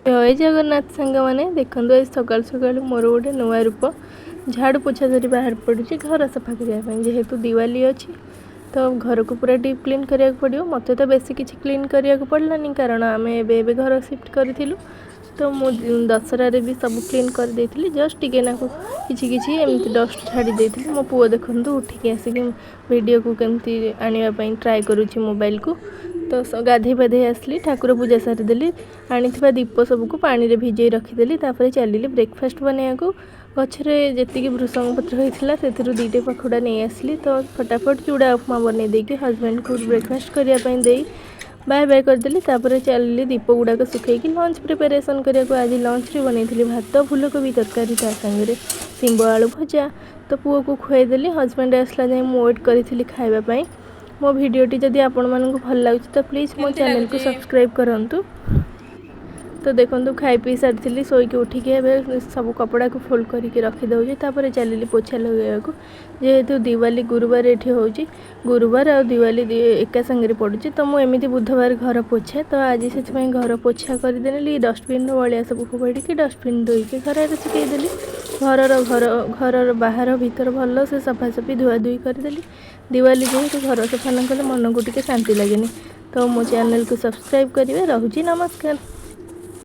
ଜୟ ଜଗନ୍ନାଥ ସାଙ୍ଗମାନେ। ଦେଖନ୍ତୁ, ଆଜି ସକାଳୁ ସକାଳୁ ମୋର ଗୋଟେ ନୂଆ ରୂପ। ଝାଡ଼ୁ ପୋଛା ଧରି ବାହାରି ପଡ଼ୁଛି ଘର ସଫା କରିବା ପାଇଁ। ଯେହେତୁ ଦିୱାଲି ଅଛି, ତ ଘରକୁ ପୁରା ଡିପ୍ କ୍ଲିନ୍ କରିବାକୁ ପଡ଼ିବ। ମୋତେ ତ ବେଶୀ କିଛି କ୍ଲିନ୍ କରିବାକୁ ପଡ଼ିଲାନି, କାରଣ ଆମେ ଏବେ ଏବେ ଘର ସିଫ୍ଟ କରିଥିଲୁ। ତ ମୁଁ ଦଶହରାରେ ବି ସବୁ କ୍ଲିନ୍ କରିଦେଇଥିଲି। ଜଷ୍ଟ ଟିକେ ନାକୁ କିଛି କିଛି ଏମିତି ଡଷ୍ଟ ଛାଡ଼ି ଦେଇଥିଲି। ମୋ ପୁଅ ଦେଖନ୍ତୁ, ଉଠିକି ଆସିକି ଭିଡ଼ିଓକୁ କେମିତି ଆଣିବା ପାଇଁ ଟ୍ରାଏ କରୁଛି ମୋବାଇଲକୁ। ତ ଗାଧେଇ ପାଧେଇ ଆସିଲି, ଠାକୁର ପୂଜା ସାରିଦେଲି, ଆଣିଥିବା ଦୀପ ସବୁକୁ ପାଣିରେ ଭିଜେଇ ରଖିଦେଲି। ତାପରେ ଚାଲିଲି ବ୍ରେକଫାଷ୍ଟ ବନେଇବାକୁ। ଗଛରେ ଯେତିକି ଭୃସଙ୍ଗ ପତ୍ର ହେଇଥିଲା, ସେଥିରୁ ଦୁଇଟା ପାଖୁଡ଼ା ନେଇ ଆସିଲି। ତ ଫଟାଫଟ ଚୁଡ଼ା ଉପମା ବନେଇ ଦେଇକି ହଜବେଣ୍ଡକୁ ବ୍ରେକଫାଷ୍ଟ କରିବା ପାଇଁ ଦେଇ ବାଏ ବାଏ କରିଦେଲି। ତାପରେ ଚାଲିଲି ଦୀପ ଗୁଡ଼ାକ ଶୁଖେଇକି ଲଞ୍ଚ ପ୍ରିପାରେସନ୍ କରିବାକୁ। ଆଜି ଲଞ୍ଚରେ ବନେଇଥିଲି ଭାତ, ଫୁଲକୋବି ତରକାରୀ, ତା ସାଙ୍ଗରେ ଶିମ୍ବ ଆଳୁ ଭଜା। ତ ପୁଅକୁ ଖୁଆଇଦେଲି। ହଜବେଣ୍ଡ ଆସିଲା ଯାଏଁ ମୁଁ ୱେଟ୍ କରିଥିଲି ଖାଇବା ପାଇଁ। ମୋ ଭିଡ଼ିଓଟି ଯଦି ଆପଣମାନଙ୍କୁ ଭଲ ଲାଗୁଛି, ତ ପ୍ଲିଜ୍ ମୋ କେମିତି ଚ୍ୟାନେଲକୁ ଲାଗୁଛି? ସବସ୍କ୍ରାଇବ୍ କରନ୍ତୁ। ତ ଦେଖନ୍ତୁ, ଖାଇ ପିଇ ସାରିଥିଲି। ଶୋଇକି ଉଠିକି ଏବେ ସବୁ କପଡ଼ାକୁ ଫୋଲ୍ଡ କରିକି ରଖିଦେଉଛି। ତାପରେ ଚାଲିଲି ପୋଛା ଲଗାଇବାକୁ। ଯେହେତୁ ଦିୱାଲି ଗୁରୁବାର ଏଠି ହେଉଛି, ଗୁରୁବାର ଆଉ ଦିୱାଲି ଏକା ସାଙ୍ଗରେ ପଡ଼ୁଛି, ତ ମୁଁ ଏମିତି ବୁଧବାର ଘର ପୋଛେ। ତ ଆଜି ସେଥିପାଇଁ ଘର ପୋଛା କରିଦେଲି। ଡଷ୍ଟବିନ୍ର ଅଳିଆ ସବୁ ଫୋପାଡ଼ିକି, ଡଷ୍ଟବିନ୍ ଧୋଇକି ଖରାରେ ଶୁଖେଇଦେଲି। ଘରର ବାହାର ଭିତର ଭଲସେ ସଫାସଫି, ଧୁଆଧୁଇ କରିଦେଲି। ଦିୱାଲି ଯେହେତୁ, ଘର ସଫା ନ କଲେ ମନକୁ ଟିକେ ଶାନ୍ତି ଲାଗେନି। ତ ମୋ ଚ୍ୟାନେଲକୁ ସବସ୍କ୍ରାଇବ୍ କରିବେ। ରହୁଛି, ନମସ୍କାର।